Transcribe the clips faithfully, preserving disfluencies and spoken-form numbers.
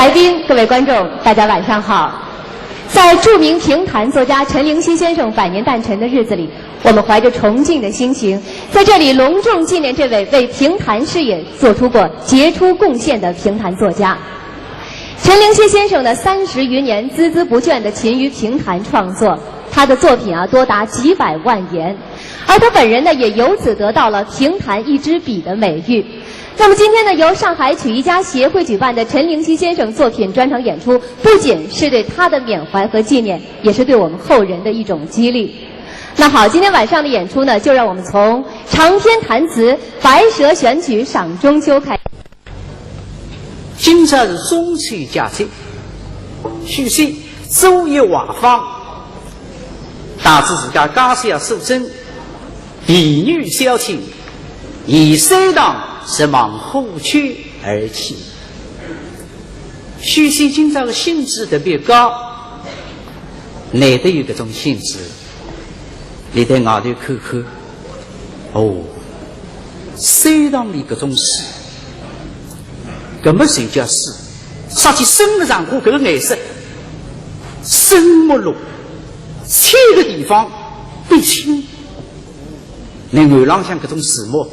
来宾、各位观众，大家晚上好。在著名评弹作家陈灵犀先生百年诞辰的日子里，我们怀着崇敬的心情，在这里隆重纪念这位为评弹事业做出过杰出贡献的评弹作家。陈灵犀先生的三十余年孜孜不倦地勤于评弹创作，他的作品啊多达几百万言，而他本人呢也由此得到了评弹一支笔的美誉。那么今天呢，由上海曲艺家协会举办的陈灵犀先生作品专场演出，不仅是对他的缅怀和纪念，也是对我们后人的一种激励。那好，今天晚上的演出呢，就让我们从长篇弹词《白蛇选曲》赏中秋开始。 今朝是中秋佳节，许仙做一回访，带仔自家家小素贞，婢女小青，沿山塘直往虎丘而去。许仙今朝个兴致特别高，难得有搿种兴致。 侬对外头看看，哦，山塘里搿种水，搿么就叫水，说起深个场化，搿个颜色，深墨绿，浅个地方碧青。侬岸浪向搿种树木，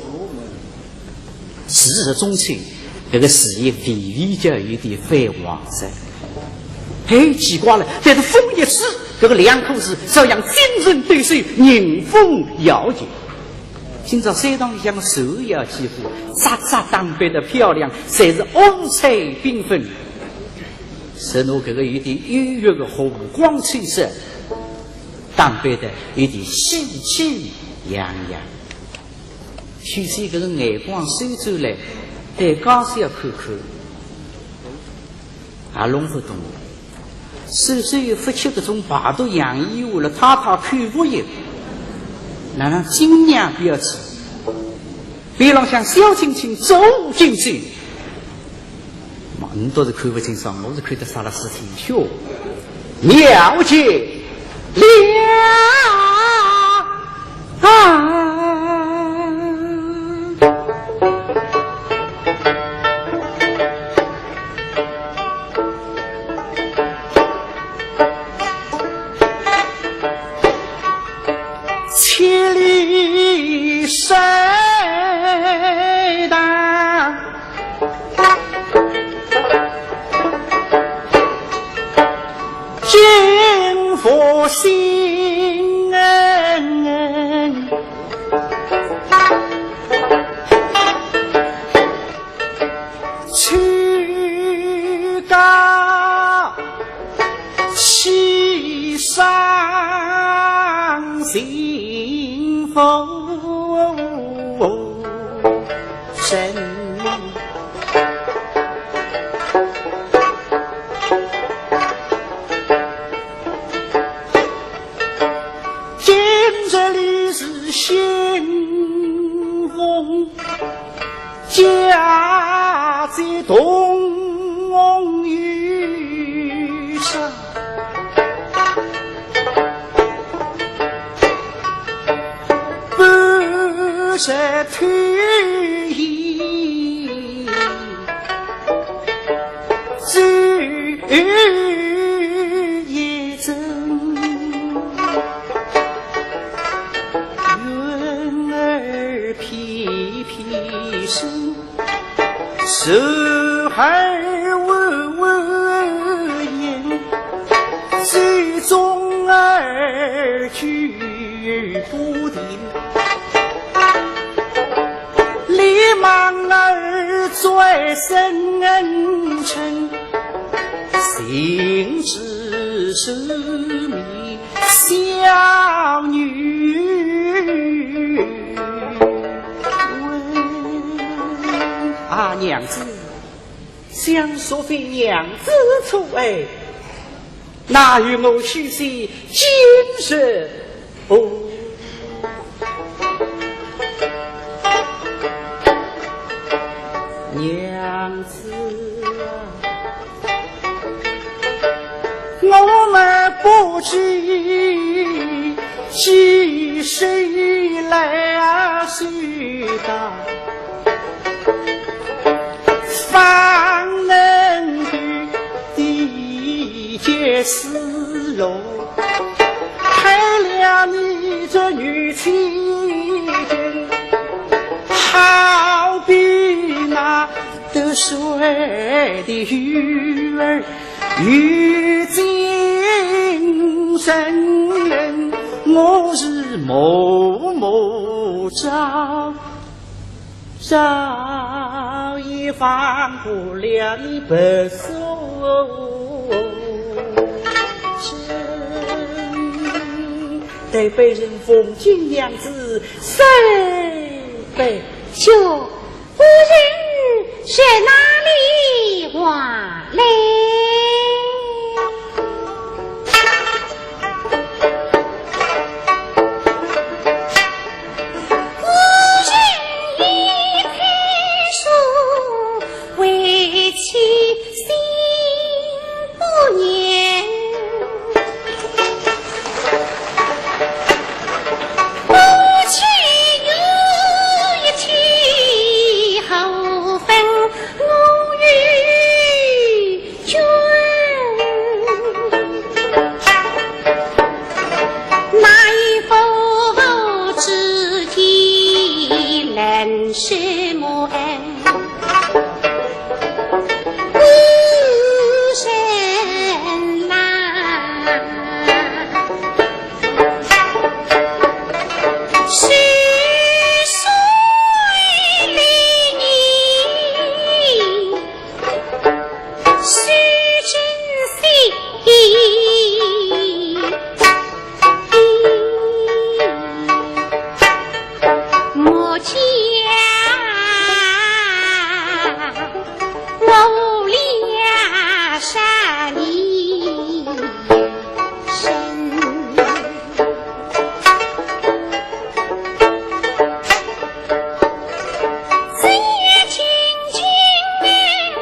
时而中秋，搿个树叶微微叫有点泛黄色。哎，奇怪了，但是风一吹，搿个两棵树照样精神抖擞，迎风摇摆。今朝山塘里向个树叶几乎，扎扎打扮得漂亮，侪是五彩缤纷。是拿搿个有点忧郁个湖光秋色，打扮得有点喜气洋洋。 许仙搿个眼光收转来，对家小看看，也弄勿懂。虽说勿吃搿种排毒养颜药了，太太口服药，哪能精养勿要紧？边浪向小青青走进去， 嘛，侬倒是看勿清爽，我是看得煞了事体，哟，了解了啊！千里山塘 金佛心，曲高 其上幸福人。今日里是新婚 佳节同游赏，不是推移，只一针。 云儿飄飄声，时而微微雁，最终而举不停。连忙而转身，心知是迷。 小女问。啊，娘子，想若非娘子初爱，哪有我许仙今日哦？娘子啊， 我们不知几时来啊，谁道方能够水的鱼儿有精神，我是默默朝，朝也放过了你不送。待卑人奉敬娘子三杯。 夫人是哪里话来？夫人一开书，为妻心不宁。 夫妻有一妻，何分我与君？哪一夫妇之间能什么恩？ 夫人呐，是谁的你是真心？ 莫讲我无良杀你身。只要今天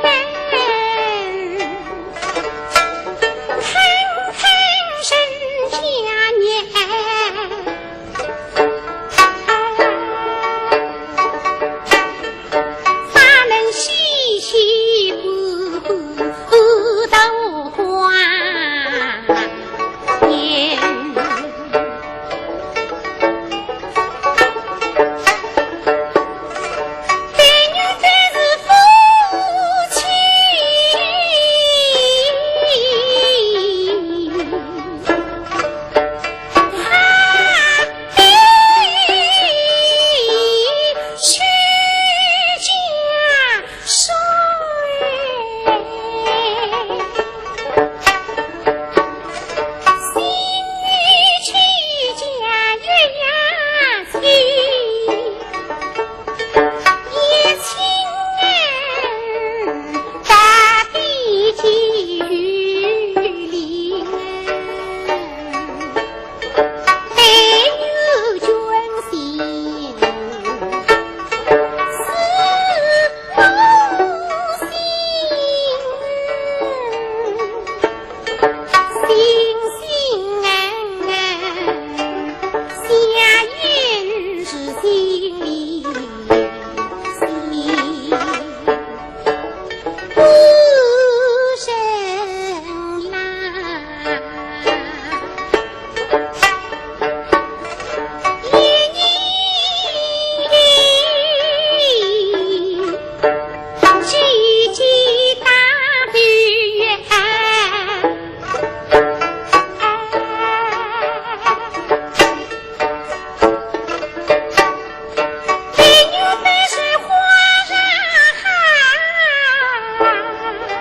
看看人家年，方能洗洗不不到花年。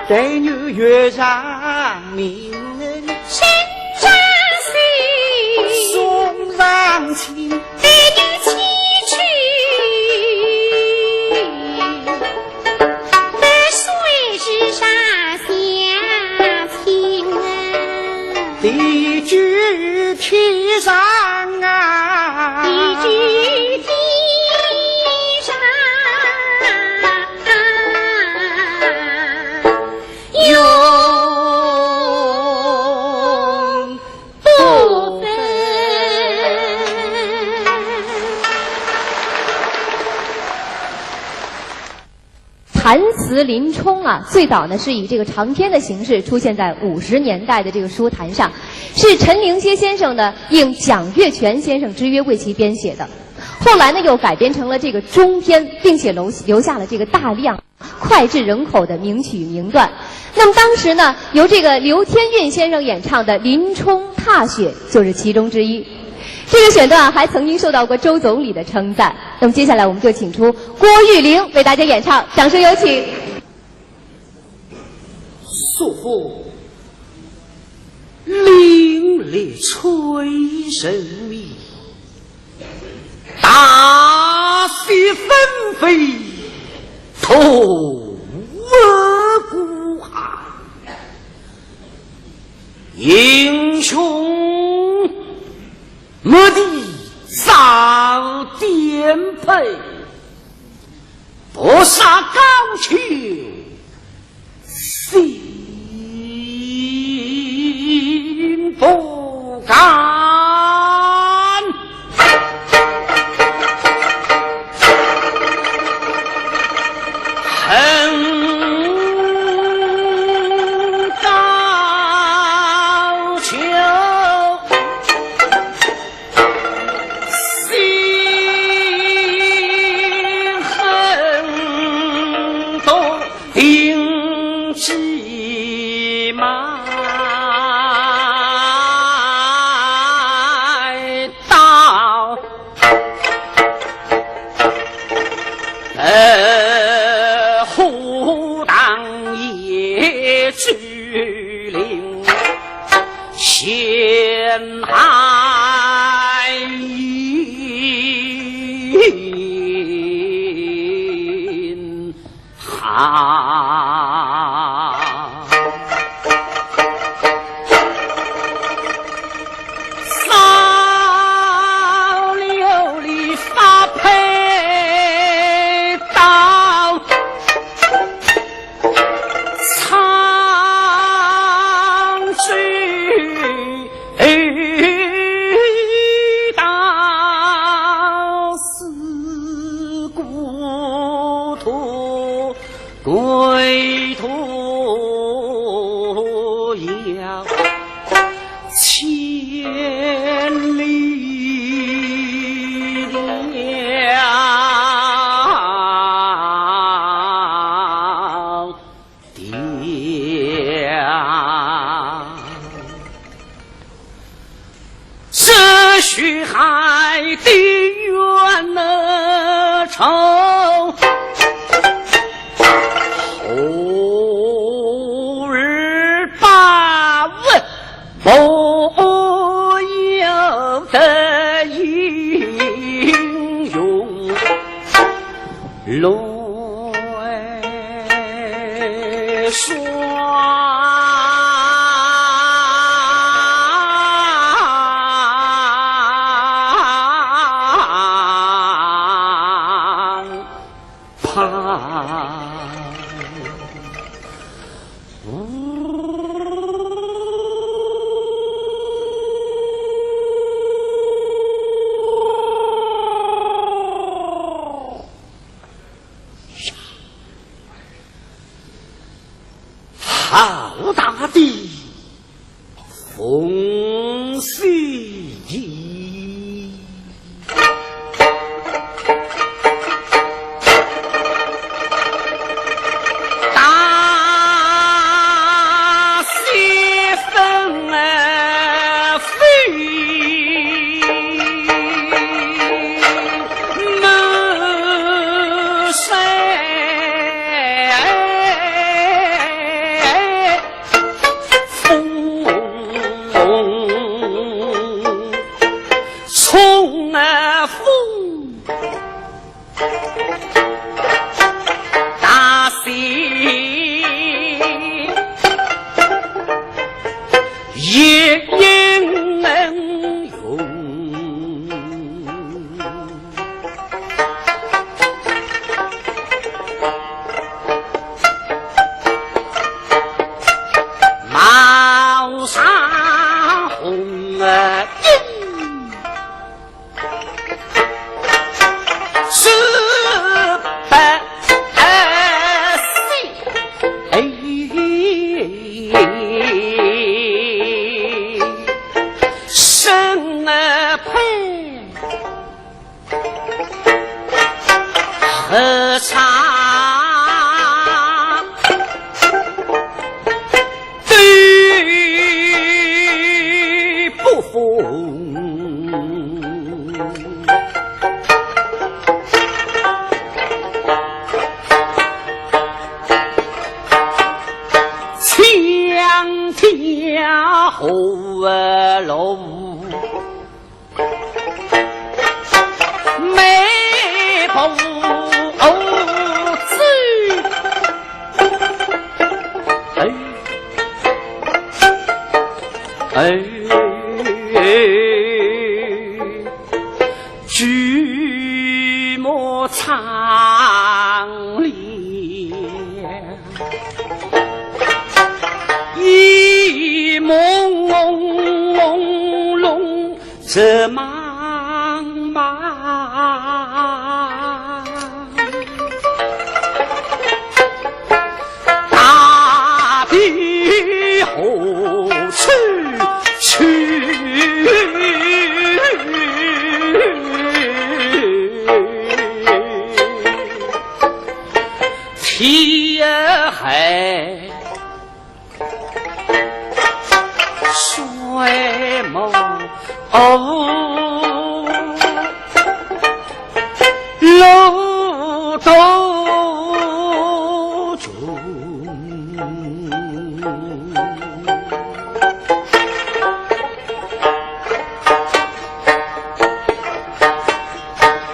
待女月上明，身上喜，送上亲，待女妻去，得水之上相亲啊。地久天长啊。地久天长。 弹词林冲啊，最早呢是以这个长篇的形式出现在五十年代的这个书坛上，是陈灵阶先生呢应蒋月泉先生之约为其编写的。后来呢又改编成了这个中篇，并且留留下了这个大量脍炙人口的名曲名段。那么当时呢，由这个刘天韵先生演唱的《林冲踏雪》就是其中之一。这个选段还曾经受到过周总理的称赞。那么接下来我们就请出郭玉玲为大家演唱，掌声有请。 朔风凛冽吹人迷，大雪纷飞透我孤寒。英雄莫敌早颠沛， 不杀高俅心不甘。恨高俅 心狠毒定计谋到，呃，虎当野猪 林陷害云海。天涯何路，梅步走。哎，哎，举目苍凉。 一梦胧胧梦梦茫茫，大地何处去？天涯海。 水无路途穷。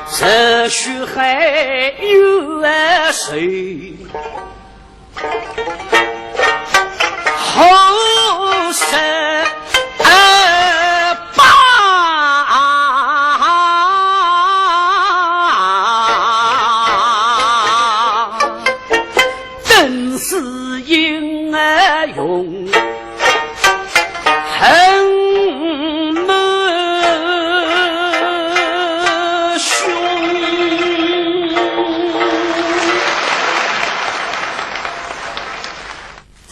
山水海有水。 好生而霸，登时英而勇，横蛮凶。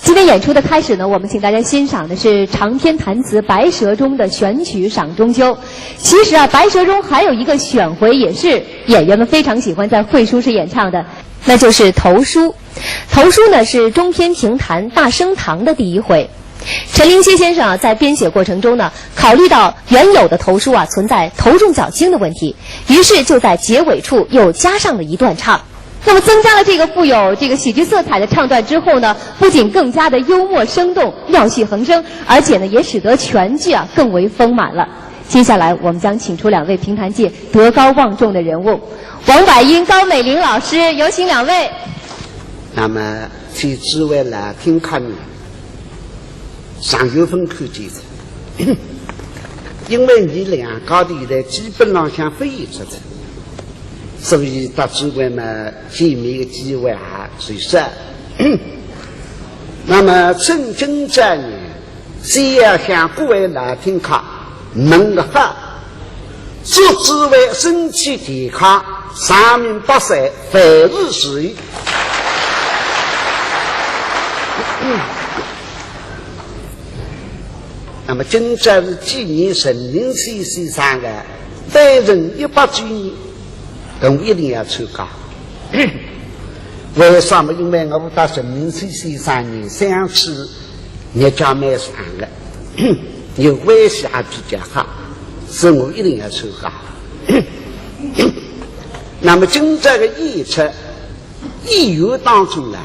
今天演出的开始呢，我们请大家欣赏的是长篇弹词《白蛇》中的选曲《赏中秋》。其实啊，《白蛇》中还有一个选回，也是演员们非常喜欢在会书时演唱的，那就是投书。投书呢，是中篇评弹《大生堂》的第一回。陈林歇先生啊，在编写过程中呢，考虑到原有的投书啊存在头重脚轻的问题，于是就在结尾处又加上了一段唱。 那么增加了这个富有这个喜剧色彩的唱段之后呢，不仅更加的幽默生动、妙趣横生，而且呢，也使得全剧啊更为丰满了。接下来，我们将请出两位评弹界德高望重的人物，王柏英、高美玲老师，有请两位。那么，请诸位来听看呢，上有分口句子，因为你两家头现在基本上像飞一出子。 所以搭诸位嘛，见面个机会啊，最少。那么正经讲呢，先要向各位老听客问个好，祝诸位身体健康，长命百岁，万事如意。 那么今朝是纪念陈林先生个诞辰一百周年，我一定要参加。为什么？因为我搭陈林先生呢，相处日脚蛮长个，有关系也比较好，所以我一定要参加。那么今朝个演出， 演员当中啊，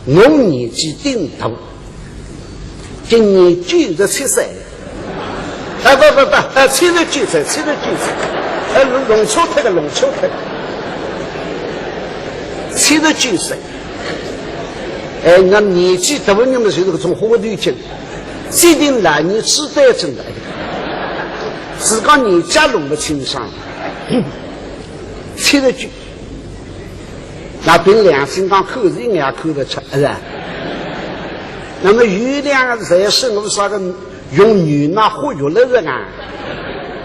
我年纪顶大，今年九十七岁。哎，不，不，不，呃，七十九岁，七十九岁。哎，弄，弄错脱个，弄错脱个。七十九岁。哎，那年纪大个人嘛，就是搿种花头精，既定老年痴呆症个，自家年纪弄勿清爽。七十九。 那凭良心讲，口音也看得出，是吧？那么有两个人说我啥个用牛奶喝药了是啊？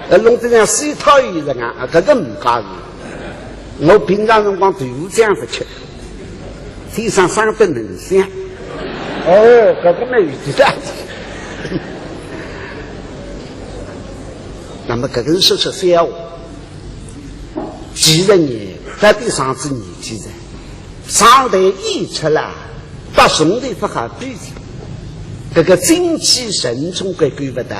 呃，弄得像水讨鱼是啊？啊，搿个勿介意。我平常辰光豆腐浆勿吃，天生生得能香。哦，搿个蛮有劲的。那么搿个人说说笑话。 其实呢，到底上仔年纪哉，上台演出啦，搭从前勿好比哉，搿个精气神总归够勿到。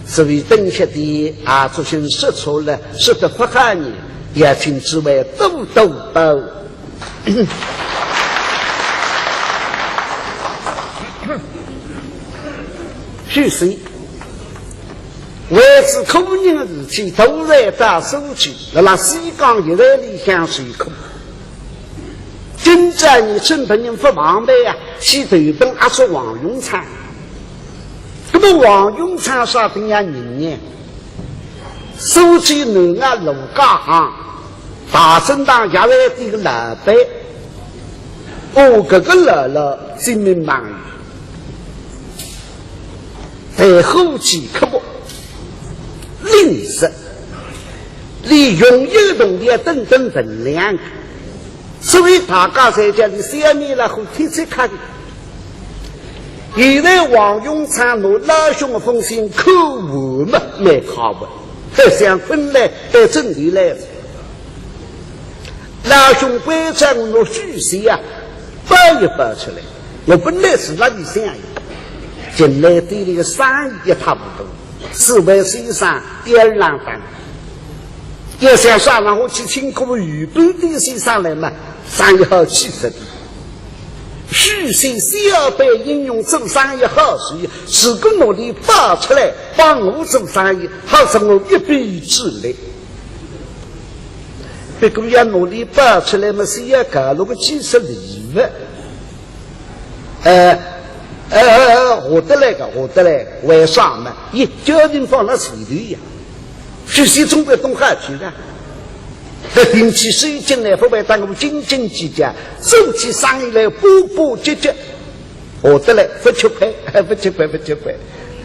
所以等歇点啊，作兴说错了，说得勿好呢，也请诸位多多包涵。许仙，为仔苦命个事体，突然到苏州，辣辣西江驿站里向受苦。今朝呢，趁别人勿防备啊，去投奔阿叔王永昌。那么王永昌啥等样人呢？苏州南外陆家巷大生堂药材店个老板。哦，搿个老老精明蛮有，但伙计刻薄，吝啬，连用一个铜钿要等等分量。所以大家侪叫俚小面辣虎，铁切客个。现在王永昌拿老兄个封信看完嘛，蛮快活，还想困来，还真的来了。老兄关照我拿许仙啊，包一包出来。我本来是辣里想，近来店里个生意一塌糊涂，四位先生吊儿郎当。要想啥让我去请个御本店先生来嘛，生意好几十倍。许仙小辈英雄做生意好手，如果拿俚包出来，帮我做生意，好使我一臂之力。不过要拿俚包出来嘛，是要搞了个几十里外。呃，呃，呃，呃，下得来个，下得来个，为啥嘛？一家人放辣前头呀。许仙总归懂好处个。搿定期收进来，勿会耽误斤斤计较，做起生意来巴巴结结。下得来，勿吃亏，勿吃亏，勿吃亏。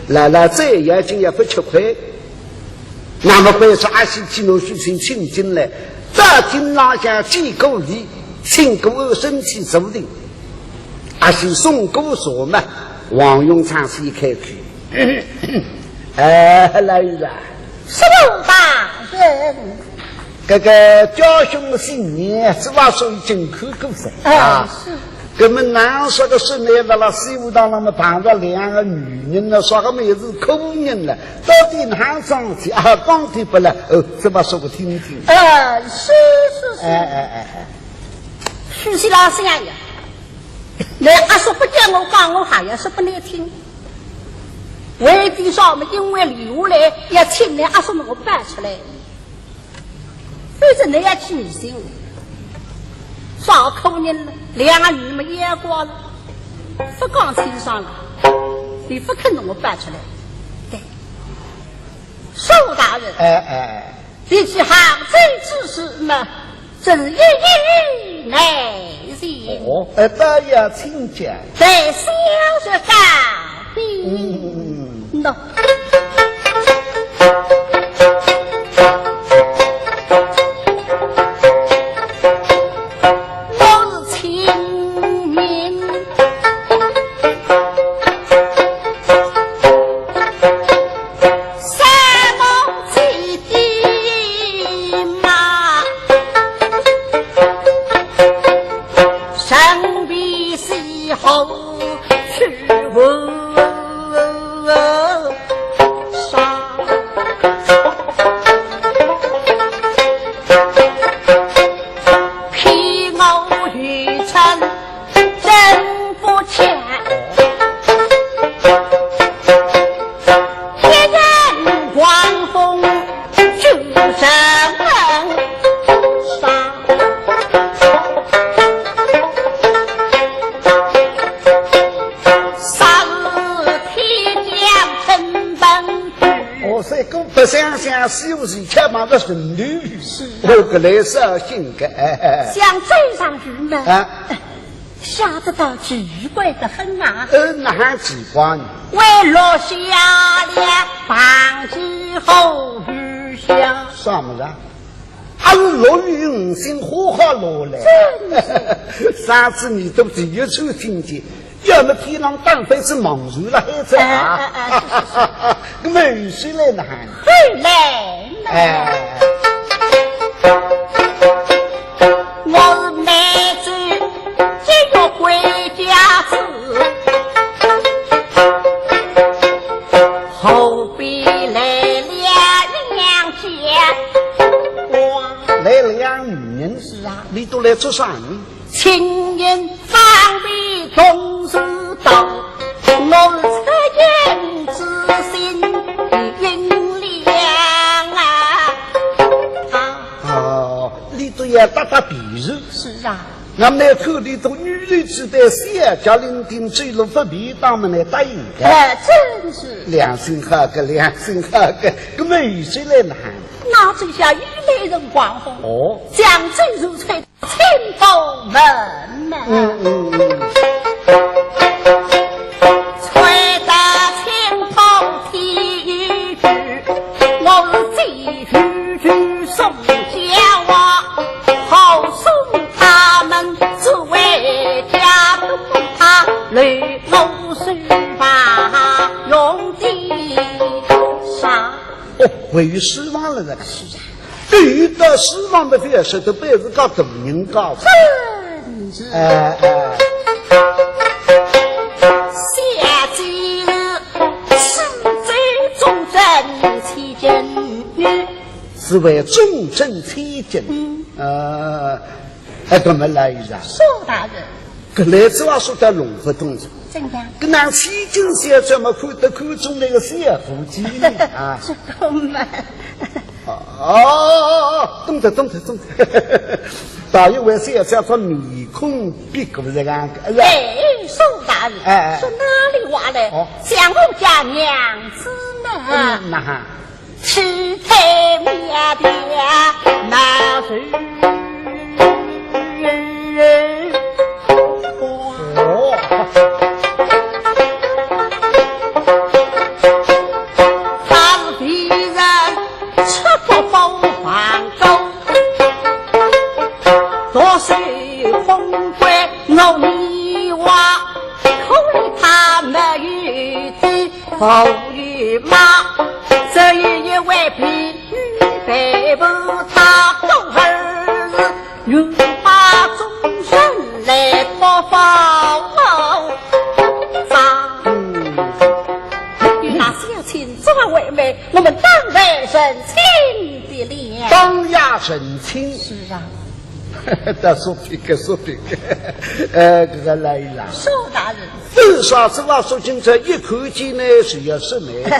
老老再要紧也勿吃亏。那么关照阿喜去拿许仙请进来，到厅浪向见过礼，请过安，身体坐定。阿喜送过茶嘛，王永昌先开口。哎，老爷啊，什么大人？搿个家兄个信呢，是吧？所以进去过噻。哎，啊，是。搿么哪说个是呢？辣辣西湖大浪么碰着两个女人呢，说个么也是苦人呢，到底哪桩事体啊？讲得不来，哦，这么说个听听。哎，是，是，是。哎，哎，哎，哎。许仙老相爷，倷阿叔不叫我讲，我还要说拨倷听。为的啥么？因为留下来要请倷阿叔么我搬出来。 反正倷要去疑心，啥苦人了，两个女么也挂了，勿讲清爽了，俚勿肯拿我搬出来。对，苏大人，哎，哎，哎。提起杭州之事嘛，真有难言。哦，哎，大爷请讲。待小侄告禀。嗯，嗯，嗯，嗯。 喏，我是清明三毛记的马，身边是好 去问啥？骗我愚蠢真不巧，一人望风就上山。 啥是天降成本雨？哦，搿个不想想，是不是开忙的神雨？是啊。哦，搿来是要信个，哎，哎，哎。想追上雨呢？啊。下得到奇怪得很啊。呃，哪奇怪呢？为落下了旁枝后雨下。啥物事啊？ 还是落雨，五星花好落来。真是。上次倷笃第一次听见，要么天上打翻是望雨了，还是啊？哎，哎，哎，是，是，是。那么雨水来哪？水来哪？哎。我是梅州节约归家子，后边来了娘家。 哇，来两女人。是啊。倷笃来做啥呢？请人方便同时到，我是出言之啊。那么呢，看你都女流之辈，小家人丁，走路不便当么呢，答应个。哎，真是。良心好个，良心好个，搿么有谁来呢？那这下有来人望风。哦。江州如吹清风门呐。嗯，嗯，嗯。吹得清风天一句，我是几句句送交啊，好送他们只为家中他留我书房用的啥？哦，回书房了，这个。是啊。对于到书房的覅说，都不是个大人家。真是。哎，哎。小姐是苏州忠贞千金。是为忠贞千金。嗯。呃，哎，搿么来一场。苏大人。搿来子话说得弄勿懂。怎样？搿哪千金小姐么看得看中那个小夫妻呢？啊。这个嘛。哦，哦，哦，哦，懂得，懂得，懂得。大约为小姐这面孔比古人啊，是吧？哎，苏大人，哎，哎。说哪里话来？哦。想我家娘子呢？嗯，那哈。 体态苗条貌秀。哦。她是被人吃不饱饭过，独守空闺我女娃，可怜她没有爹 无依妈，只有一位婢女陪伴她，故而是女把终身来托付。嗯。与那小青做为媒，我们当为成亲的了。当夜成亲。是啊。搿说法，搿说法。呃，搿个来啦。苏大人。 为啥子话说今朝一看见呢，是要说媒？分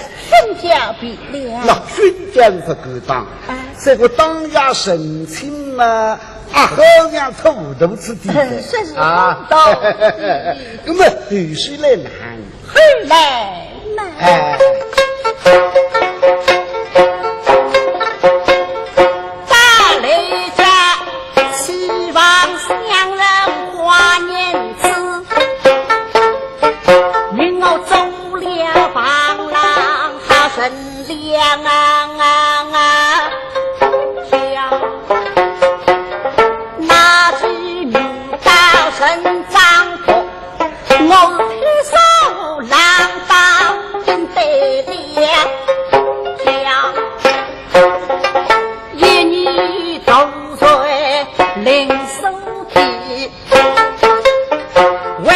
家便了。那分家是不够当。哎。这个当夜成亲嘛，啊，好像透糊涂子弟的。哎，是是，啊。糊涂。那么后首来呢？后来呢？哎。 带来这希望相认花年子，命我做了伴郎好生良啊啊啊！那是女到人丈夫，我是天生浪荡的了。 一年到岁临书地，为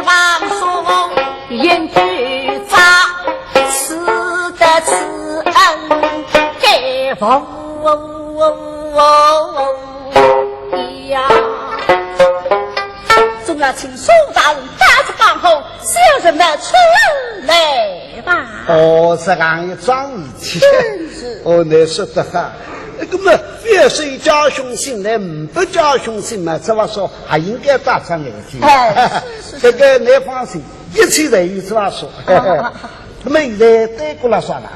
王叔饮酒茶，使得此恩该忘呀。总要请苏大人打着帮后，小人们出来吧。哦，这样一桩事体。真是。哦，你说得好。那么，覅说家兄信来，呒不家兄信嘛，这话说还应该打上眼睛。哎，是，是，是。这个你放心，一切侪有这话说。啊，啊，啊。那么现在对过了算了。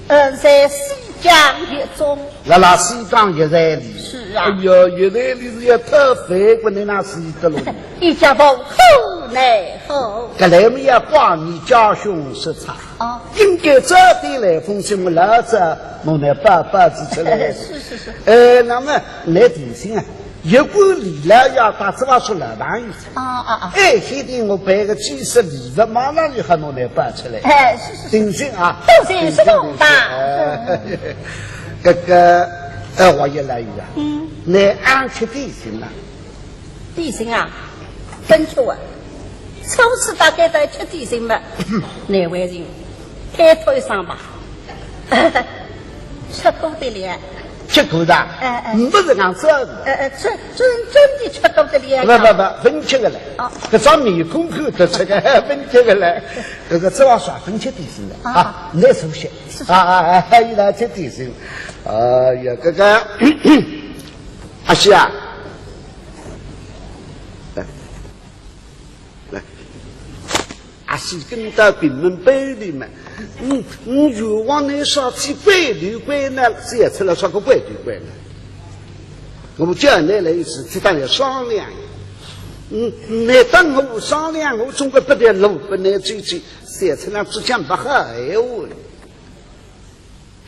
嗯，在西江一中。 辣辣西江一站里。是啊。哎呀，一站里是要讨饭个，你哪是得落？一家无可奈何。搿来么要怪你家兄失策。哦。应该早点来封信，我老早拿来报报纸出来。是是是。呃，那么来提醒啊，有关李老爷搭这话说老朋友。哦哦哦。哎，现在我办个几十礼物，马上就好拿来报出来。哎，是是是。定心啊。定心是大。哎。 搿个，呃，我也来一个。嗯。你爱吃点心啊？点心啊，勿吃啊。初次大概在吃点心嘛，难为情，太推搡吧。吃苦的了。吃苦的？哎，哎。勿是讲这个。哎，哎，吃，真，真的吃苦的了。勿，勿，勿，勿吃个了。哦。搿张面孔看得出个，勿吃个了。搿个这话说勿吃点心了。啊。啊，你首先。是，是。啊，啊，啊，伊拉吃点心。 哎呀，搿个，阿喜啊，是跟到屏门背里嘛。嗯，嗯，冤枉你啥子怪头怪脑，是也出来啥个怪头怪脑。我们叫你来一次，只当要商量。嗯，你当我商量，我总归不得路不能走走，写出来只讲不好闲话。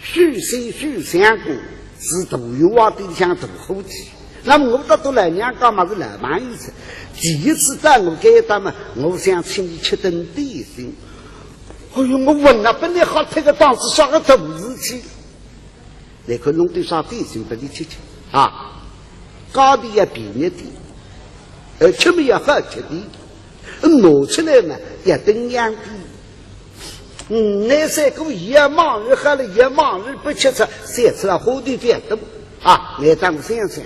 许仙许相公是大冤枉，里向大伙计。那么我到到老娘家嘛是老朋友哉，第一次到我该搭嘛，我想请伊吃顿点心。哎哟，我问啊，本来好推个档子，啥个大事体？那个弄点啥点心拨伊吃吃啊？ 价钿要便宜点，而且么要好吃点，拿出来嘛要登样点。嗯，那三个一忙二好了，一忙二不吃吃，三吃了花头点多啊，那当想想，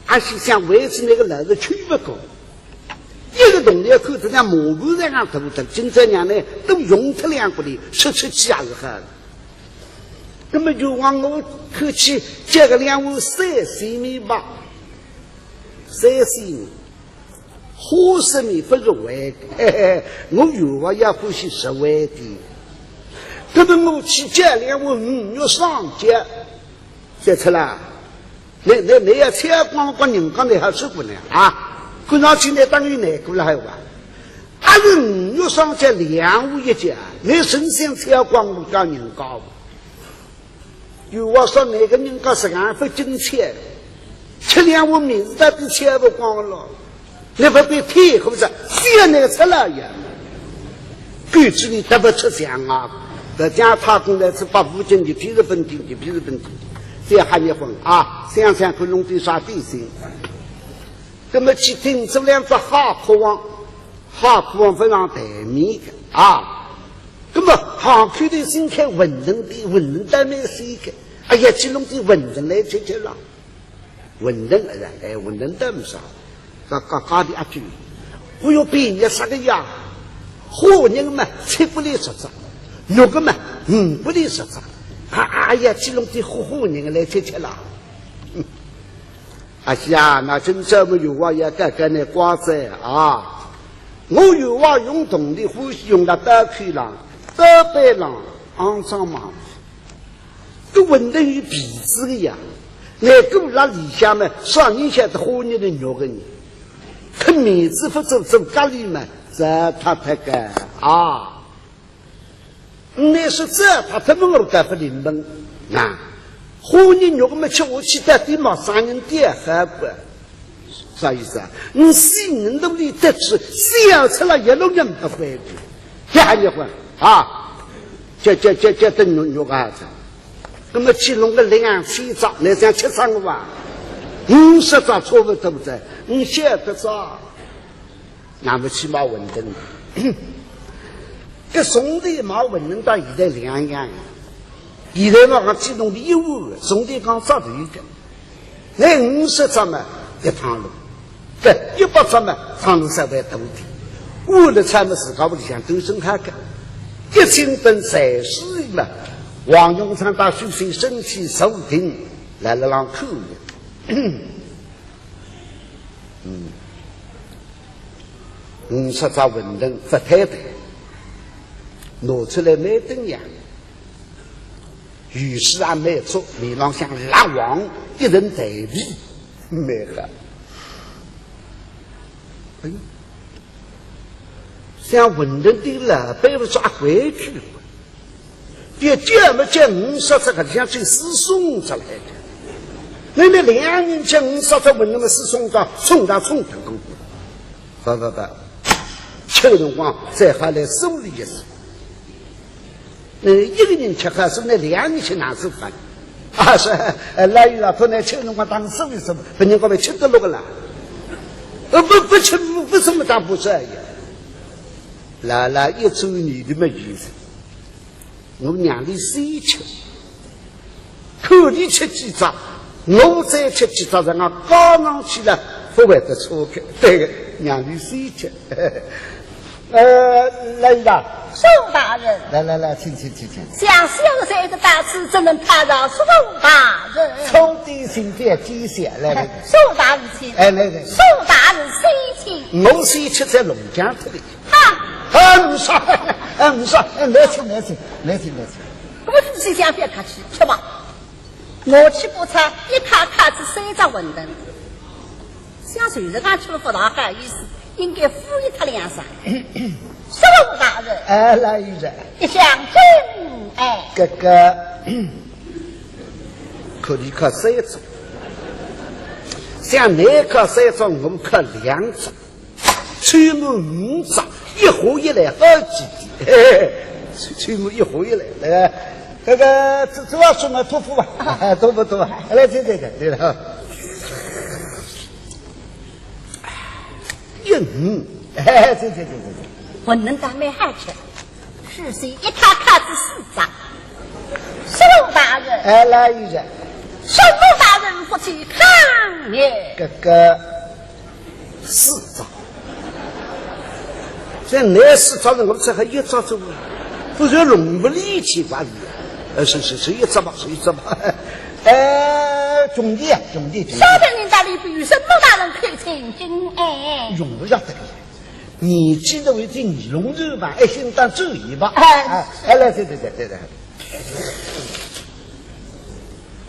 阿是想为此那个老是去不过，一个铜钿要扣得像抹布那样大大，今朝娘呢都用脱两个钿，吃吃吃也是好了。 那么就往我看去，这个两碗三鲜面吧，三鲜面，花生米不入味，嘿嘿，我冤枉也欢喜实惠的。那么我去叫两碗鱼肉双节，再吃啦。 那那那要吃光光人家那好吃过呢啊？看上去那当然难过了还有啊。阿是五月双节两五一节，那神仙吃光我家人家。有话说那个人家是俺不争气，吃两碗面是到底吃不光了。 你不被天后是现在出来呀？狗子里得不出象啊！这家他公来是把五斤的皮日本定的皮日本定，这还没混啊！想想看弄点啥点心。那么去听这两只哈哭王，哈哭王非常台面的啊。那么哈口的心开馄饨的，馄饨当没水的，哎呀，去弄点馄饨来吃吃了。 馄饨，哎，馄饨等啥？嘎嘎嘎的阿句，我有便宜啥个呀？好人嘛，七个钿十只，六个嘛，五个钿十只。啊，哎呀，这弄点好好人来吃吃啦。嗯。阿是啊，那今朝么冤枉也该该那瓜子啊。我冤枉用铜钿欢喜用到刀口浪，刀背浪，肮脏嘛。 搿馄饨有皮子个呀，那个辣里向嘛，啥人晓得花人的肉个呢？搿面子勿做做家里嘛，糟蹋脱个啊！那是糟蹋脱么我倒勿灵本啊！花人肉么吃下去到底嘛，啥人点好个？ 啥意思啊？你死人肚里得知，死要出来一路人不回去，这还结婚啊？这这这这等肉肉个啥子？那么其中个两千只，那想吃啥个哇？五十只差不多在，你晓得啥？那么去买馄饨，搿从前买馄饨到现在两样。 现在嘛讲几弄的一碗，从前讲只头个，那五十只嘛一趟路，搿一百只嘛趟路稍微大点，碗了菜嘛自家屋里向都蒸好个，一清等菜水嘛，王永昌到许仙身体坐定，来了浪看了。 嗯，五十只馄饨勿推脱，拿出来蛮登样，油水也蛮足，面浪向蜡黄，一层蛋皮，蛮好。哎哟，像馄饨店老板勿抓规矩。 别叫么叫五十只，搿里向只有四十五只来个。那么两人吃五十只馄饨，那么四十五只，冲上冲得过。不不不，吃个辰光再好来数伊一数。那一个人吃好数，那两人吃哪是饭？啊，是，呃，老爷啊，可能吃个辰光当数一数，别人家勿吃得落个啦。呃，不，不吃，不，不吃么当不吃呀。老老一转念头么意思。 我让伊先吃，看伊吃几只，我再吃几只，让我加上去了，勿会得错个。对个，让伊先吃。呃，来啦。周大人。来来来，请请请请。想小婿的大事，怎能打扰周大人？周的请便见笑，来来来。周大人请。哎，来来。周大人先请。我先吃，再弄僵脱的。 啊，勿说，哎，勿说，哎，来请，来请，来请，来请。我夫妻相别客气，吃吧。我去不差一卡卡子三只馄饨，想随着俺吃了不大好意思，应该付一他两三。师傅大人，哎，来一人。一向真爱。哥哥，可你看三只，像你看三只，我们看两只。 凑满五只，一盒一来好几滴，嘿嘿，凑满一盒一来，来，这个，这，这要什么托付吧？托付，托付，来，这，这，这，这个，一五，哎，这，这，这，这，这。馄饨倒蛮好吃，许仙一卡卡子四只。师傅大人，哎，来一人。师傅大人不去看也。哥哥， 四只。这乃四只人，我才还一只走啊，不是弄不力气吧？呃，是，是，是一只吧，是一只吧。哎，兄弟啊，兄弟，兄弟。稍等，您到里边与师傅大人开餐巾，哎。用不着这个，你记得为这尼龙肉吧，哎，先当主意吧。哎。哎，哎，来，对，对，对，对，对。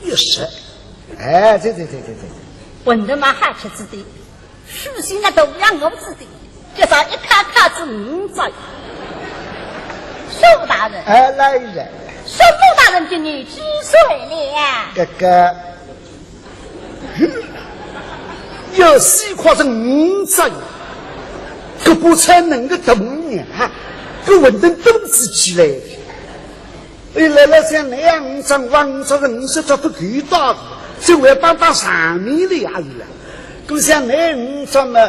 一十。哎，对，对，对，对，对。馄饨嘛，好吃子的。 许仙那都要我子的，就差一卡卡子五只。师傅大人，哎，来人。师傅大人今年几岁了？哥哥，要死快成五只，搿不才能个大人啊，搿馄饨都吃起来。 哎，来了像那样五张，哇，五张是五十只不够大的，这还帮帮上面的呀，是了。搿像那五张嘛，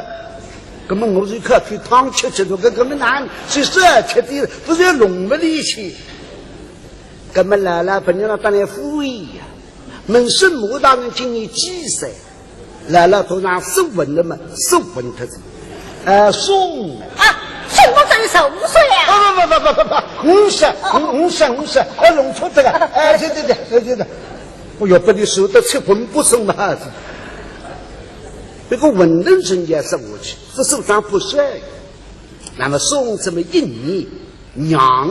搿么我是靠口汤吃吃的，搿，搿么难，是说吃的，不是弄不力气。搿么老老本人当然敷衍呀，问师傅大人今年几岁？ 老老头上送文的嘛，送文特子。呃，送。啊，送我等于十五岁啊？不不不不不不不，五十，五五十五十，哎，弄错这个，哎，对对对对对对，我要把你说的七荤不送嘛。那个馄饨人家送过去，这手上不是。那么送这么一年，娘，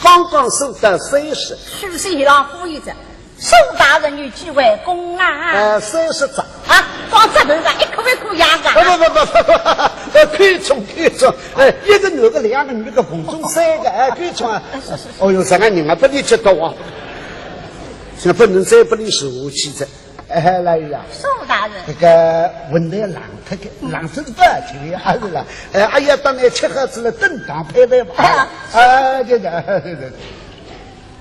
刚刚送到三十。许仙一浪敷衍着。 师傅大人有几回功啊？呃，三十只。啊，光这头上一颗一颗牙啊？不不不不不不，呃，口重口重，哎，一个男的两个女的，共总三个，哎，口重啊。是是是。哦哟，这个人啊，不理解的啊。现在不能再不理解下去了。哎，来呀。师傅大人。这个馄饨冷脱的，冷脱是不好吃的，还是啦？哎，哎呀，当然吃好吃了，正当配菜吧。哎，哎，对的，对的。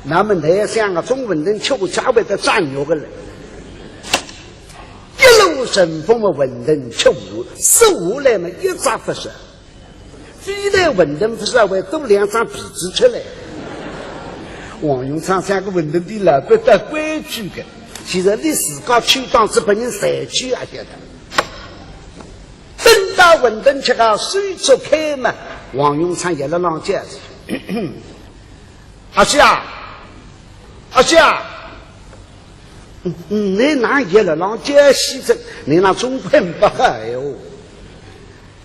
那么那想啊，总馄饨吃不下，会得长肉个了。一路顺风么馄饨吃下，吃下来么一只不剩，非但馄饨不剩，还多两张皮子出来。王永昌像个馄饨店老板得规矩个，其实你自家去当是拨人随去啊，晓得。等到馄饨吃个手足开嘛，王永昌也辣浪叫。 阿姐啊，阿姐啊，嗯，嗯，你哪也辣浪叫西子，你那总归不好哟。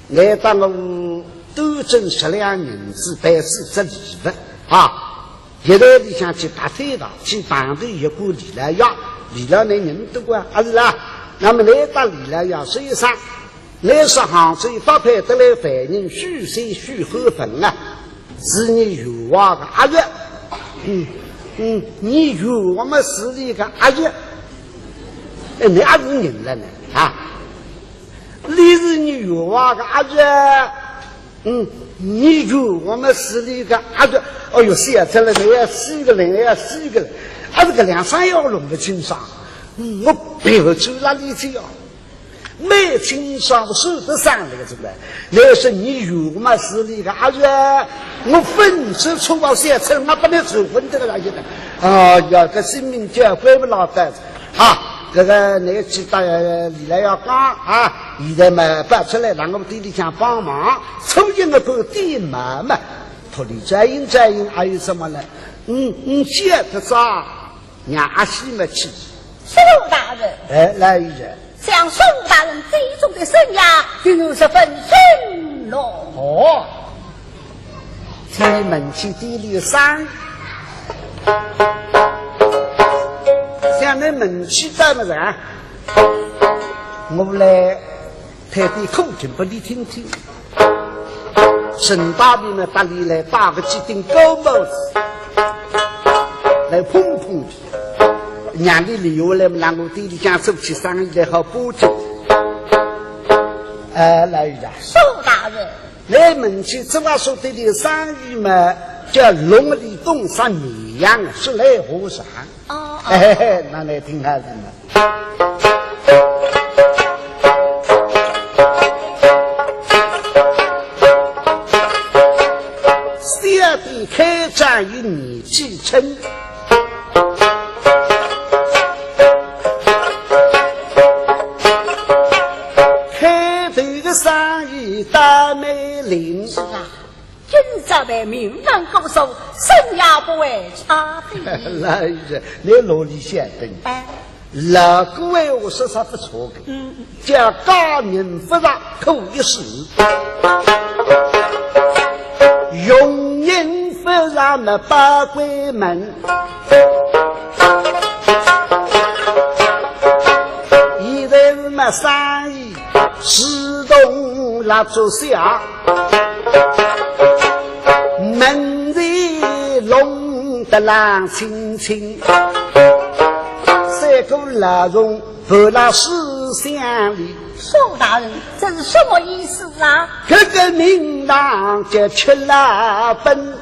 你当我多挣十两银子，办四只礼物啊，一台里向去搭对了，去碰头一个李老爷，李老爷人多啊，阿是啦？那么你搭李老爷说一声， 乃是杭州发配得来犯人许仙许汉文啊，是你冤枉个阿侄。嗯，嗯，你冤枉么是你个阿侄。哎，你阿是人了呢？啊，你是你冤枉个阿侄。嗯，你冤枉么是你个阿侄。哎哟，死啊，这了，你要死个了，你要死个了。啊，这个两声要弄不清爽。嗯，我别个走哪里去啊？ 蛮清爽，说得上来个，是不是？乃是你冤枉么是你个阿侄，我分手出外三次，我不能离婚这个了，现在。哎呀，搿性命交关勿牢的。啊，搿个你去搭李老爷讲啊，现在嘛搬出来，让我们店里向帮忙，凑近个个店嘛嘛，托你照应照应，还有什么呢？嗯，嗯，谢得啥？ 让阿喜么去。师父大人，哎，来一人。想师父大人这种的生涯，定有十分辛劳。哦，店里门前店里有生意，像倷门前做么事啊？我来弹点口琴拨俚听听，顺带便嘛搭俚来戴个几顶高帽子，来捧捧场，让俚留下来嘛，让我店里向做起生意来好巴结。哎，老爷啊。苏大人。 倷门前只勿说店里生意嘛，叫龙里东山绵阳，说来话长。哦，哦。嘿嘿嘿，那倷听好仔嘛。小店开张有年纪轻， 开头个生意倒蛮灵。是啊，今朝办明堂过寿，生意不会差的。老爷，倷啰里向等。哎。老古闲话说煞勿错个，嗯。叫家人勿入苦一世，穷人勿入么百鬼门。 现在么生意自动蜡烛下，门前弄得冷清清，三个老虫勿辣思想里。 苏大人，这是什么意思啊？搿个名堂叫吃老本。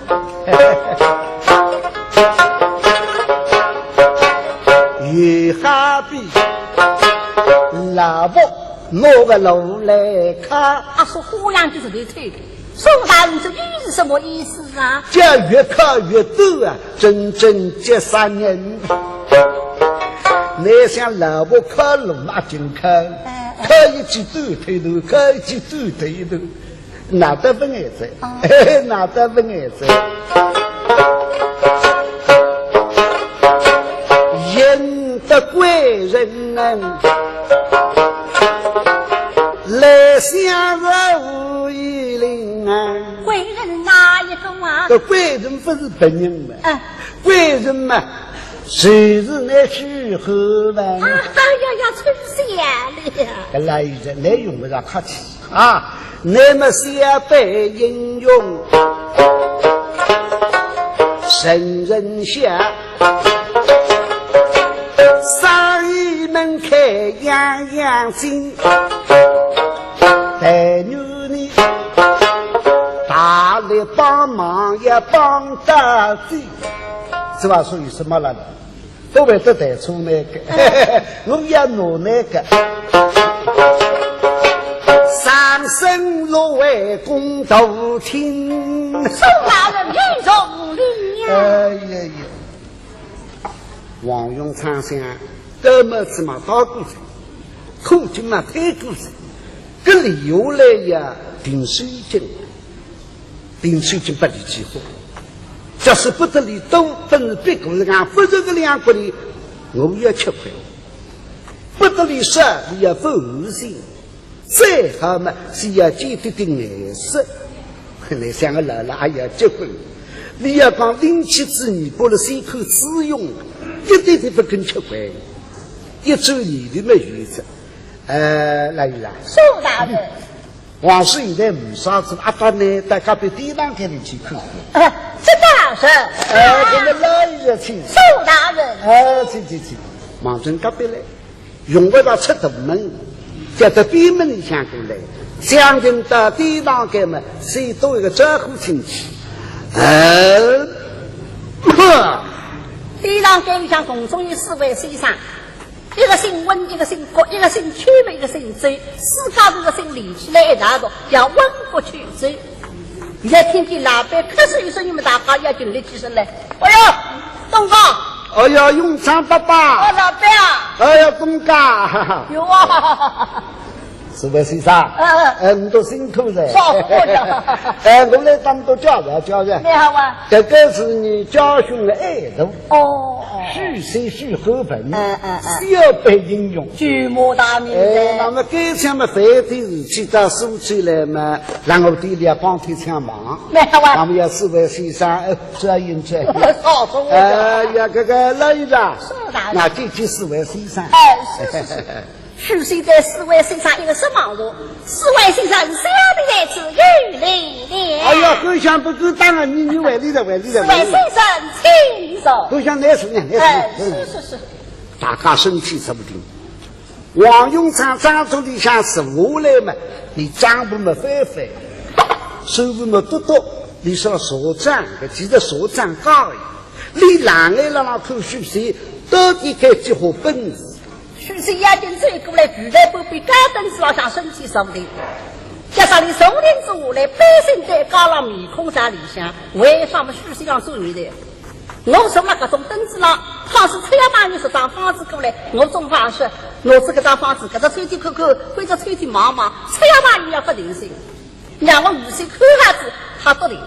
又好比老伯拿个炉来敲。啊，说花样就是对头的。苏大人，这又是什么意思啊？叫越敲越短啊，真正急煞人。倷想老伯敲炉嘛，紧敲，哎，哎。敲一记断头头，敲一记断头头，那得勿碍哉，哦。那得勿碍哉。引得贵人来相助无以灵啊。贵人哪一个啊？搿贵人勿是别人嘛。哎。 贵人嘛，就是倷许仙嘛。啊，哎呀呀，春香了。搿老爷，倷用勿着客气啊。倷么是一代英雄，神人下，生意门开样样精，但愿你大力帮忙，也帮到底。 这话说有什么了？勿会得弹错那个，我要拿那个。三生六位公道听。苏大人，你容易呀。哎呀呀，王永昌想，搿么子嘛到过哉，苦尽嘛退过哉，搿留下来呀，定是已经 定是已经拨俚几化。假使拨得俚多，本是别个人家，勿是个两个人，我也吃亏。拨得俚少，俚也勿寒心。再好嘛，是要见点点颜色。倷想个老老也要结婚，俚要讲定妻之年，拨了三口之用，一点点勿肯吃亏，一转念头没有哉。呃，老爷啊。苏大人。 王叔现在没啥子，阿爸呢，到隔壁店堂间里去看看。啊，这大人。哎，搿个老爷请。苏大人。哎，请，请，请。望准隔壁来，用勿着出大门，叫到边门里向过来，想定到店堂间嘛，先打一个招呼进去。哎，哼。店堂间里向共总有四位先生。 一个姓温，一个姓郭，一个姓邱，一个姓周，四家头个姓连起来一道读，叫温郭邱周。现在听见老板咳嗽一声，你们大家要紧立起身来。哎呀，东家！哎呀，永昌伯伯！哦，老板啊！哎呀，东家！哟啊！是勿是啊？嗯，嗯。哎，你都辛苦了。少说呀。哎，我来当多教授，教授。你好啊。这个是你家兄的爱徒。哦，哦。许仙许汉文，嗯，嗯，嗯。小辈英雄。举目大名哎，的。那么该枪嘛，非得是去到苏州来嘛，然后对了光天抢忙。你好啊。那么要四位先生，哎，这应这。少说呀。哎呀，这个老爷子啊，是的。那这就是四位先生。哎，是，是，是。 许仙对四位先生一个什么说，四位先生，小弟在此有礼了。哎呀，我想不知道啊，你，你回来了，回来了，四位先生，请坐。我想来是呢，来是呢。哎，是，是，是。大家身体坐定。王永昌张桌里向是下来嘛，你张不么翻翻，手不么剁剁，你说说账，其实说账高一点。你两个人那看许仙，到底该几化本事？ 许仙眼睛走过来，跪在半边高凳子浪向身体坐定。接下来坐定之后来，背心在高浪面孔上里向，为啥么许仙浪坐里的？我坐了搿种凳子浪，倘使出夜班有十张方子过来，我总怕是拿仔搿张方子，搿只抽屉看看，搿只抽屉望望，出夜班也要勿定心。让我预先看好仔，他到底。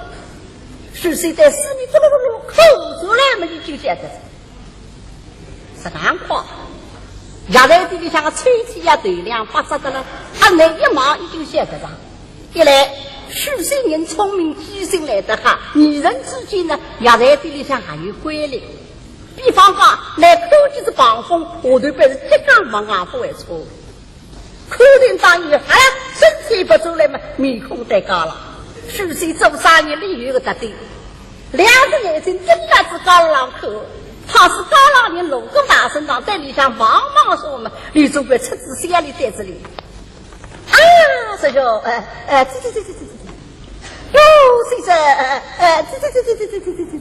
许仙对四面嘟噜噜噜噜看出来么，已经晓得了。 实梗讲，药材店里向个抽屉呀，头两百只得了，啊，那一望已经晓得了。一来，许仙人聪明，记性来得好，二人之间呢，药材店里向还有规律。比方讲，来看见是膨风，下头板是铁钢门啊，不会错。 看见当时，哎，身体不转来嘛，面孔对高了。许仙做生意里有个特点，两只眼睛盯牢仔高浪看，倘使高浪人路过大身上，对里向望望说嘛，伊总归出仔笑来对仔俚。啊，这个，哎，哎，这，这，这，哟，先生，哎，哎，这，这，这。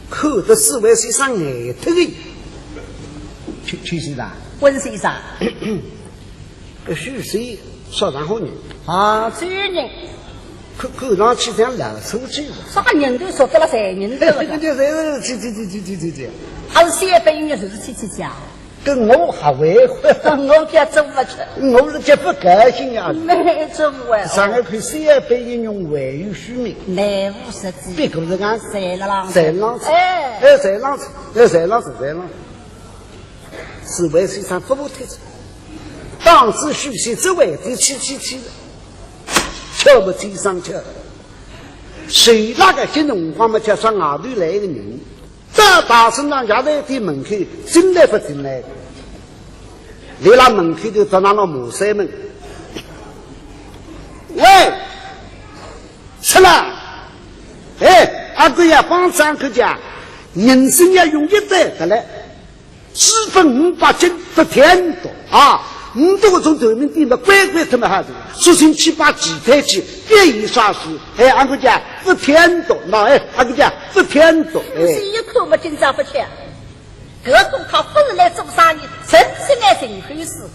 看得四位先生呆脱个。邱，邱先生。温先生。 搿许仙啥场化人？啊，这人。看，看上去像老书记了。啥人都说得了，啥人都说得了。搿，搿，搿，搿，搿，还是小辈人就是去去讲。搿我还会。我叫做勿出。我是叫勿高兴啊。没错啊。上海看小辈人用会有虚名。内无实际。别个是讲。在了浪。在浪。哎。哎，在浪，哎，在浪，在浪。 是为先生不服帖子，当时许仙只为的去去去了，巧不经商巧，谁那个些辰光嘛，叫上外头来一个人，到大生堂药材店门口进来不进来？来了门口头，到那了骂三门。喂，出来！哎，阿哥呀，帮张口讲，人生要用一代的来。 资本五百斤不添多啊，五百个种头名店的乖乖他妈好的，说成七八几台去，也有啥事？哎，俺们讲不添多，那哎，俺们讲不添多，哎。是一口没今朝不吃，搿种他不是来做生意，真是来寻口事。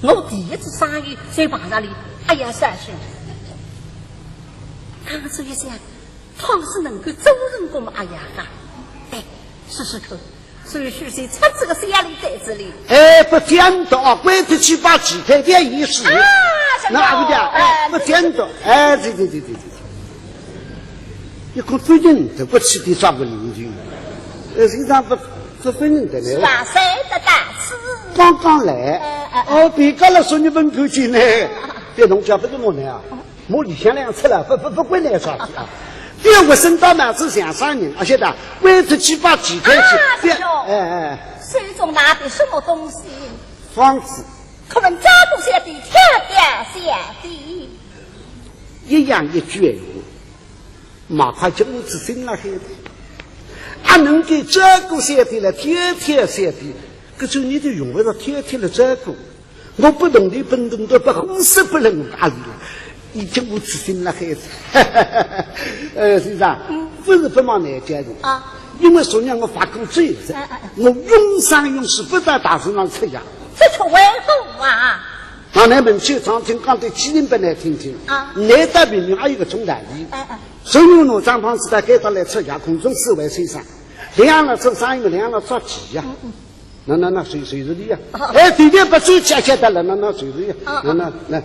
我第一次生意，就碰着你，哎呀，伤心。刚刚说一想，倘使能够做成功嘛，哎呀哈，哎，试试看。 所以许仙出这个小人在这里。哎，不见得啊，关得七八几天的意思。啊，是的。那不讲，哎，哎，不见得，哎，对对对对对对。一个夫人都不起的抓个灵精，呃，身上不，不分人的嘞。是啊，谁的大事？刚刚来，哎，哎，哎。哦，别个了，说你问口气呢，别弄家不是我呢啊。 我里向两次了，不，不，不管那啥子啊。第二个生到脑子像啥人，而且的，为这七八几天去，啊，这，是哦。哎，哎。手中拿的什么东西？方子。可问照顾小弟，挑挑小弟。一样一句闲话，马快就我只心了海的，还能够照顾小弟了，挑挑小弟，可是你就用不着挑挑了照顾。 我不懂的，本懂的，不胡说不能啊！你叫我自信了孩子。呃，先生，嗯。不是不忙难教的啊。因为昨日我发过咒誓，哎，哎，哎。我永生永世不到大山上出家。这是为何啊？那来问去常听讲的，既然不来听听，啊。难道明明还有个重大的？哎，哎。所以我拿张方子到该搭来出家，空中四位先生，两了做生意，两了着急呀。嗯，嗯。那那那谁谁是你呀？哎，对对，不是，晓晓得了，那那谁是你呀？那那那，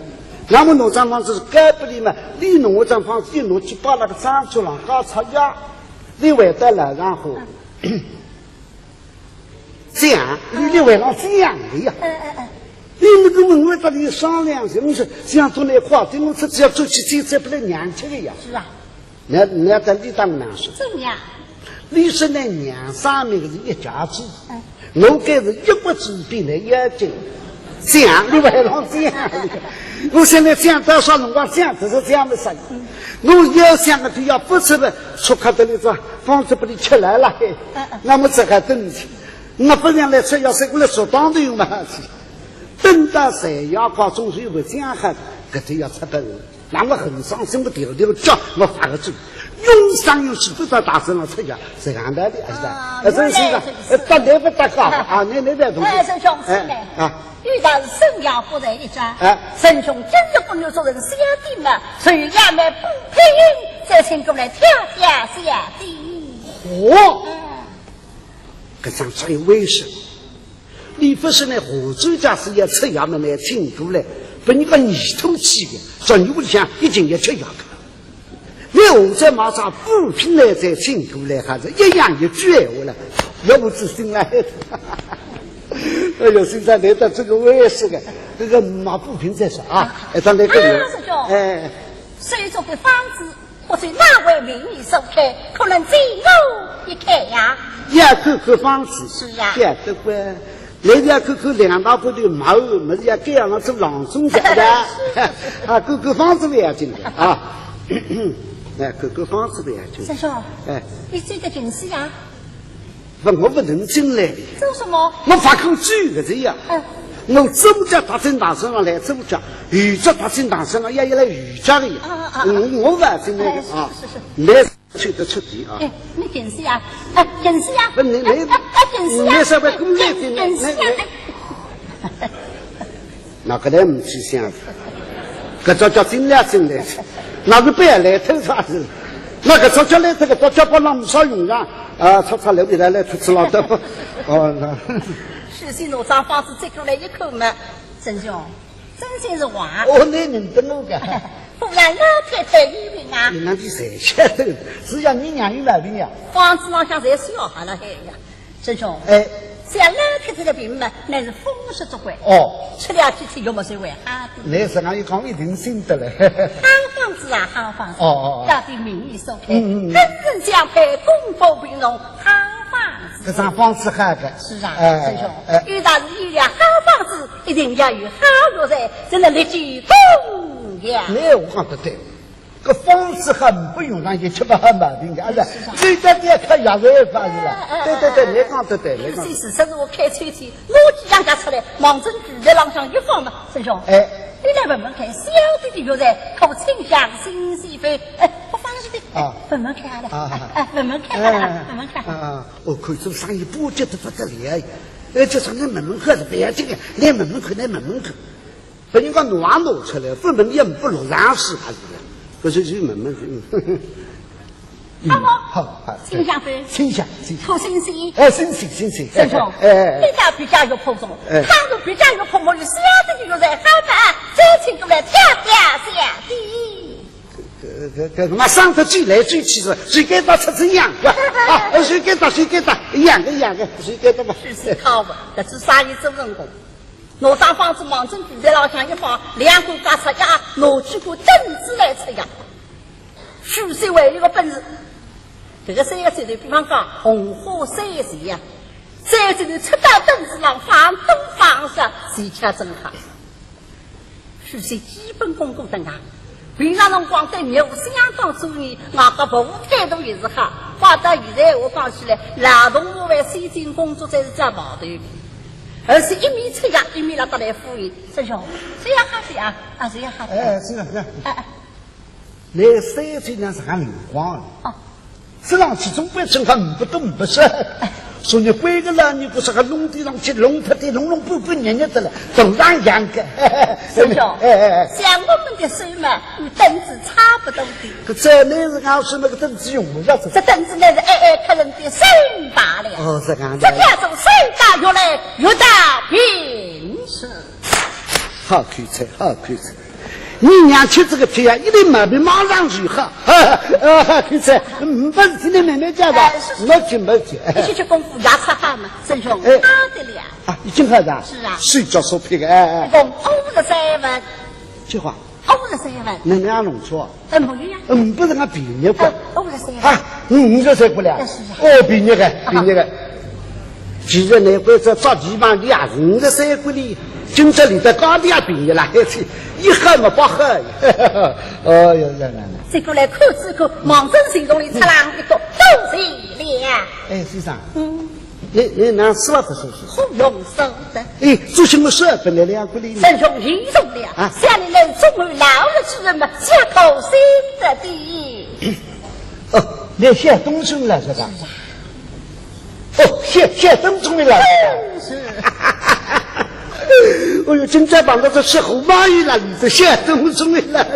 那么侬张方子是该不理嘛？你侬我张方子，你侬去把那个张出来，搞吵架，你会得来然后，这样，你你为了这样的呀？哎哎哎，你那个问我到底商量什么事？这样做那话，对我这只要出去，这这不能娘吃的呀。是啊。 那那在你当难说。怎样？你是那娘三名是一家子，我该是一国之比那要紧。这样，你还让这样？我现在这样多少辰光这样，只是这样的生意。我要想个就要不吃了，出口的那只房子不得吃来了，那么这还等去，我不然来吃，要是过来说当头嘛。等到谁要搞总是有个这样还，搿就要吃本。 那我很伤心，我调调叫，我发个咒，永生永世不到大山上出家，这样的，是吧？啊，哎，真是的，原来如此。哎，大难不大高啊，那那那东西。哎，师兄，哎，是的。啊。遇到沈阳不在一家，哎。沈兄今日不能做人小弟嘛，所以衙门不配，再请过来跳跳小弟。嚯！哎。搿张嘴为什么？ 你不是那何周家是要出衙门来请过来，把你个泥头起的，说你屋里向一定要吃药个。你何在马上补品来再请过来，还是一样一句闲话了，要不自信来。哎呦，现在来到这个位置个，这个马补品在说啊，哎，他那个有，啊，师兄，哎，谁做的方子？ 不知哪位名医所开，可能借我一看呀？要看看方子。是啊。晓得个，人家看看两道不对，毛么是要这样子郎中讲的。是。啊，看看方子不要紧的啊。哎，看看方子不要紧。师兄，哎。你这个近视啊？ 不，我不能进来的。做什么？我发口酒个这样。嗯。我这么叫踏进大山上来，这么叫，有叫踏进大山上，要一来有叫的呀。啊，啊，啊。嗯，我不进来的啊。哎，是，是，是。来去得出的啊。哎，你近视呀？哎，近视呀？不，你，你，哎，哎，哎，近视呀？你稍微过来一点，哎，近视呀？你，你。哎。 那个来不去想，搿只脚进来进来，那个不要来头啥子，那个只脚来这个只脚不能少用上，啊，擦擦流一来来吃吃了的，哦，那。许仙拿张方子接过来一看嘛，沈兄，真心是话。哦，你认得我个？不然老太太有病啊。你那你谁晓得？是呀，你娘有毛病呀。方子浪向侪写好了海呀。 沈兄，哎。像老太太的病嘛，乃是风湿作怪。哦。吃了几天药么就会好的。乃是俺又讲一定心得了。好方子啊，好方子。哦，哦，哦。到底名医所开，嗯，嗯，嗯。真正想配功夫并用好方子。搿张方子好个。是啊，哎，沈兄，哎。有道是医了好方子，一定要有好药材，真的立即功效。乃我讲得对。 搿方子还不用让伊吃不好毛病的，啊，是啊。最早点看药材发是吧？哎，哎，对对对，哎，哎，你讲得对，你讲得对。有些事实是我开抽屉，拿几样家出来，望准柜台浪向一放嘛，沈兄，哎。你来问问看，小弟的药材可清香新鲜否？哎，不放心的，哎，啊。问问看好了，啊。哎，问问看好了，哎，问问看。啊，我看做生意波及得不得了，哎，这上来问问看是不要紧的，来问问看，来问问看。 拨人家拿拿出来，分明也不落上是还是的，可是就慢慢就，嗯。好不？好，好，清香不？清香，清香。可新鲜？哎，新鲜，新鲜。沈兄，哎，哎，哎。你到别家药铺中，哎。倘若别家药铺没有小弟的药材好办，再请过来跳跳小弟。搿，搿，搿，马上头追来追去是，谁给他吃吃一样，是吧？啊，谁给他，谁给他，一样的，一样的，谁给他嘛。是，是，好吧，搿是生意做成功。 拿张方子望准柜台浪向一放，两个家出呀，拿几个凳子来出呀。许仙还有个本事，搿个三个指头，比方讲红花三弦呀，三个指头出到凳子浪放东放西，技巧真好。许仙基本功过得硬， 平常辰光对肉相当注意，外加服务态度也是好。放到现在我讲起来，劳动部门先进工作者是叫毛头的，而且一面出洋，一面辣搭来敷衍。沈兄，这样好些啊，啊，这样好些。哎，是的，是的。哎，哎。那三句呢是很灵光的。哦。这样其中不曾看不懂不是？哎。说你关个了，你不是还弄地上去，弄他的，弄弄不不年年的了，都让养个。沈兄，哎哎哎，像我们的手嘛，与凳子差不多的。可这那是俺说那个凳子用不着这。这凳子乃是矮矮客人的手罢了。哦，是这样的。这叫做手到越来越到平时。好口才，好口才。你娘吃这个皮啊，一点毛病马上就好。啊，好口才，嗯，不是听你妹妹讲的，哎，是是。没劲没劲。一起去功夫牙擦汗嘛，沈兄，哎。好得了。啊，已经好的啊？是啊。睡觉说皮个，哎哎。一共五十三文。这话，五十三文。能量弄错？嗯，没有呀。嗯，不是俺便宜过。嗯，五十三文。啊，嗯，五十三过了。哎，是啊。哦，便宜个，便宜个。其实呢，关照着地方的也是五十三过哩，今朝里头高的也便宜了，嘿嘿，一喝么不喝。哦哟，来来来。这个来看这个，望准沈兄里擦浪一个，多谢了。哎，先生。嗯。 你你拿四万不收收？好用手的。哎，做什么事本来两个哩？沈兄严重了，啊？想你能忠厚老实之人嘛，下口心得的。哦，你谢东升了是吧？是啊。哦，谢谢东升了。是。哎呦，真正碰到这吃红毛鱼了，你这谢东升了。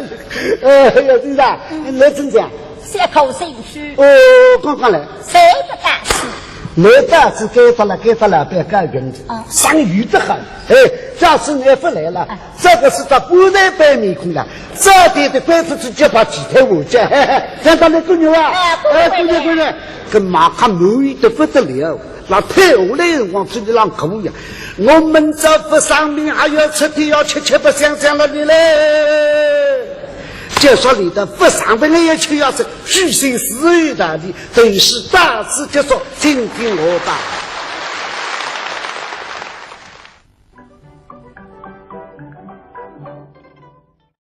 哎呀，队长，你来真讲。 下口心虚。哦，刚刚来。谁不打死？来打死该发了，该发了，不要干人的。啊。像鱼的很。哎，假使你不来了，啊。这个是他不能摆面孔了，这点的关子直接把几台我讲，嘿嘿，看到那个牛啊，哎，不会哎，姑娘，不会。姑娘，跟马上满意得不得了。 那退下来辰光，嘴里浪苦呀。我们这不上面还要吃的要吃，吃不香香了的嘞。就说你的不上的，我也吃要吃，虚心思有道理，等于是大事结束，听听我的。